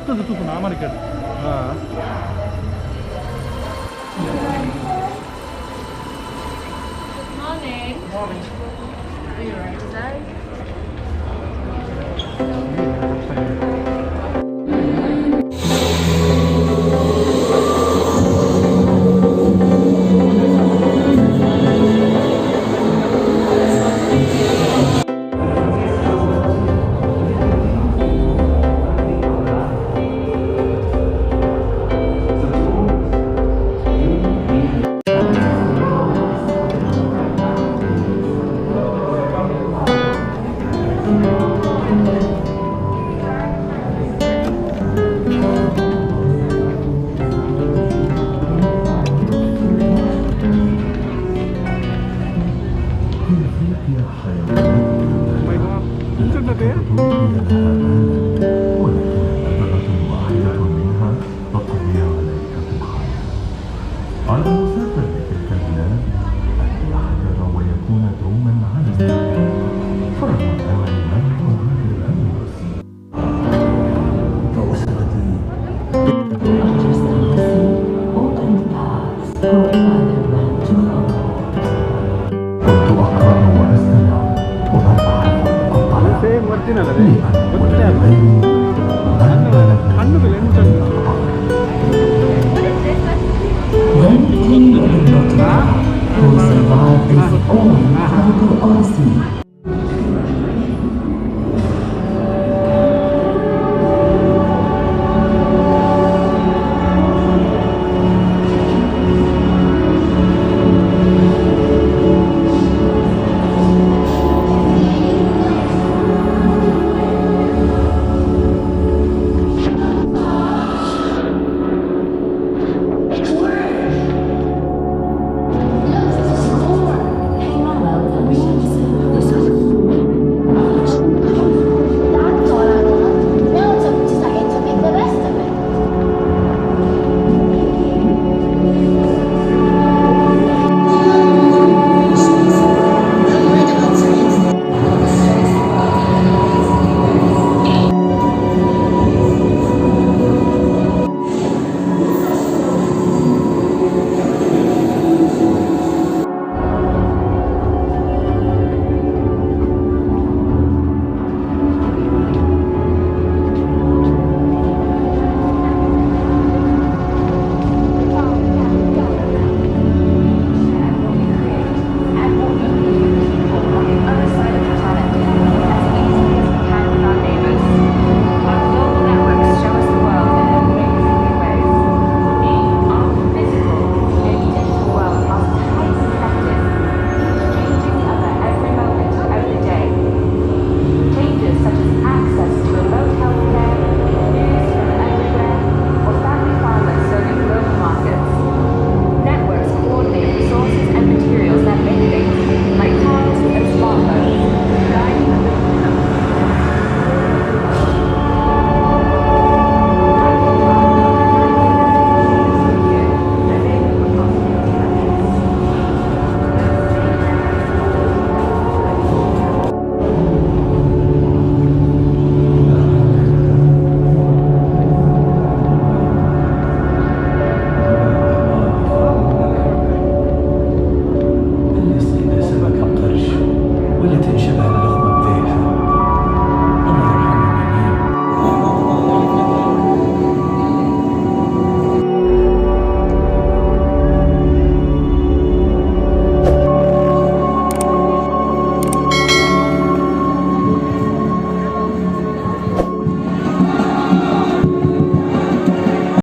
ಬರ್ತದೆ ತೂಪು ಅಮೆರಿಕಡ್. ಹಾಂ. Morning. Morning. Are you right today? My god. ಇಂಚುಂಡತೆ. ولكن لدغة واحدة منها تقضي عليك في الحياة. على المسافر لتلك البلاد أن يحذر ويكون دوما على استعداد، فرغم الأمل لم يغادر الأندلس. فأسرتي The utter opened paths for other men to follow. كنت أقرأ وأستمع ومن أحب أطلع same original ಅದೇ. لأن ಗೊತ್ತೇ ಆಗಲ್ಲ. ولغيري من بلغ ಹಣ್ಣುಗಳು ಎಂಚುಂಡು. Then came Ibn Battuta, who survived his own incredible odyssey.